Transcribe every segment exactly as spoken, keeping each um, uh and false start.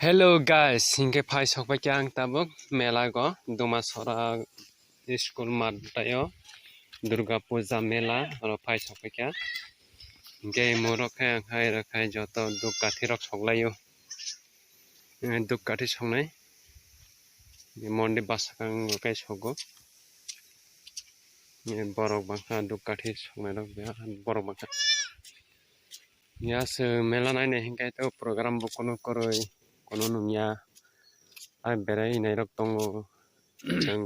Hello guys, hinkhe phai sokpaikha ang tabuk mela go Dumasora school mat taio Durga Puja mela oro phai sokpaikha. Hinkhe morok khe ang hai rok khai joto duk kathi rok soklaio. Eh, duk kathi soknai. Mondi bwsakang rok kai sogo. Eh, borok bangkha duk kathi soknai rok borok bangkha. Ya se mela nainai hinkhe to program bo kunu kwrwi, kunu nungya. Ai berai nairok tongo. Chwng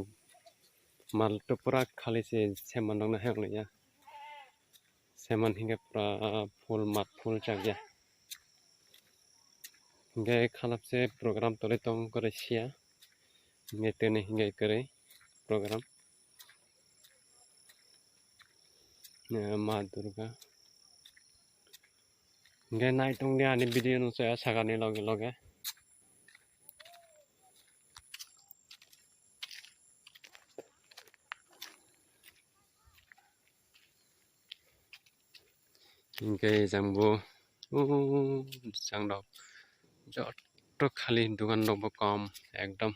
mal to pura khali se seman rok nahai ya. Seman hinkhe pura full mat full chakya. Hinkhe khalap se program tolai tong kwrwi siya. Hinkhe tini hinkhe kwrwi program. Eh, Ma Durga. Hinkhe nai tongdi ani video no chaya sakani loge loge. Hinkhe jang bo, o, jang rok joto khali, dukan rok bo kom ekdom.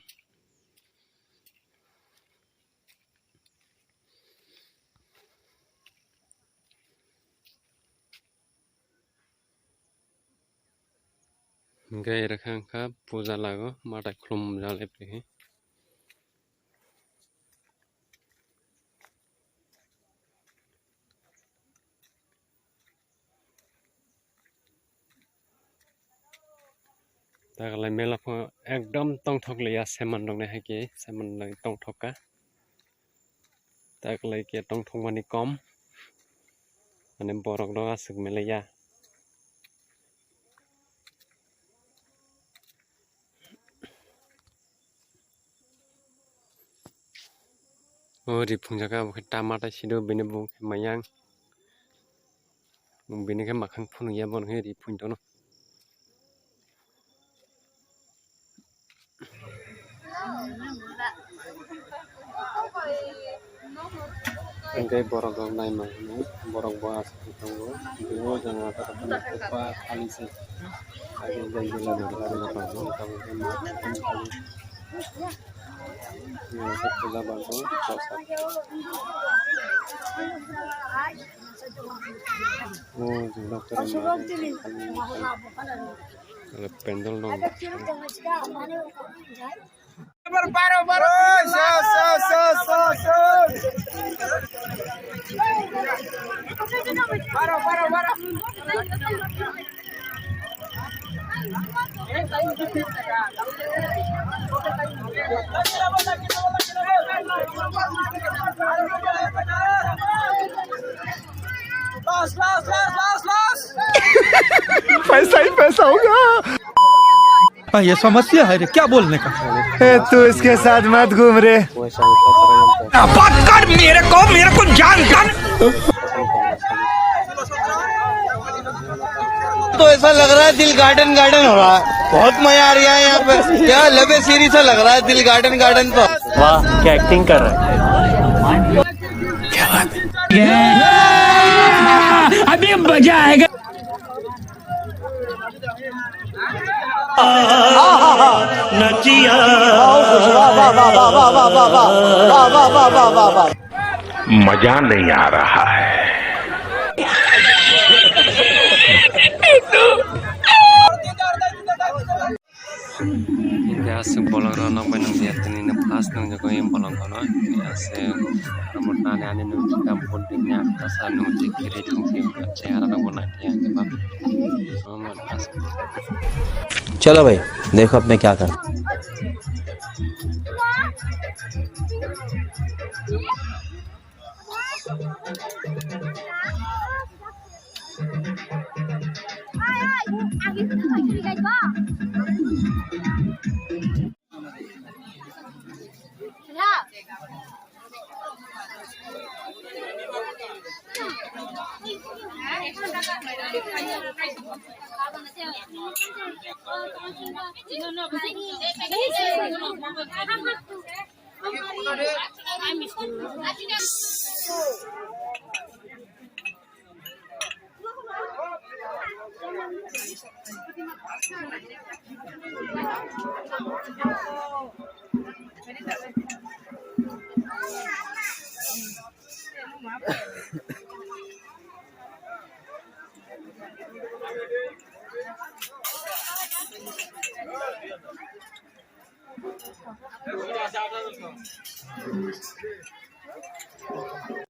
Hinkhe ero khe wngkha puja lago, mwtai khulumjak le. Taklai mela pho ekdom tongthok liya, seman rok nai hai khe seman rok tongthok kha. Taklai khe tongthok mani kom, mane borok rok aswk mela ya. O ri phungjak khe abo khe tama tai sido, bini bung khe mayang. Bini khe makhang phunukya, bono khe ri phuntono. Hinkhe borok rok naima hinwi borok bo aswk tongo. Bo jang ata ata khukpa khali se. Age jai jila ni gari no tongo, tabuk khe ma khali. Puja bango kosa. O jang doctor ni. Alo pendel dong. Paro, paro. Paro, paro, paro. Last, last, last, last, last. पैसा ही पैसा होगा। हाँ, ये समस्या है रे, क्या बोलने का? ए, तू इसके साथ मत घूम रे। पकड़ मेरे को, मेरे को जान कर। तो ऐसा लग रहा है दिल गार्डन गार्डन हो रहा है, बहुत मजा आ रहा है यहाँ पे। क्या लव सीरीज सा लग रहा है दिल गार्डन गार्डन तो। वाह, क्या एक्टिंग कर रहा है। क्या बात है। अभी मजा आएगा। नचिया। मजा नहीं आ रहा है। Hinkhe aswk bolong rok nokbai nung ya, tini no flash nung jago bolong kono. Hinkhe aswk amo tani ani nung jita bol ring ya, tasa nung jikiri thung thung chehara rok bo nang ya, hinkhe ba. चलो भाई, देखो अब मैं क्या करूं।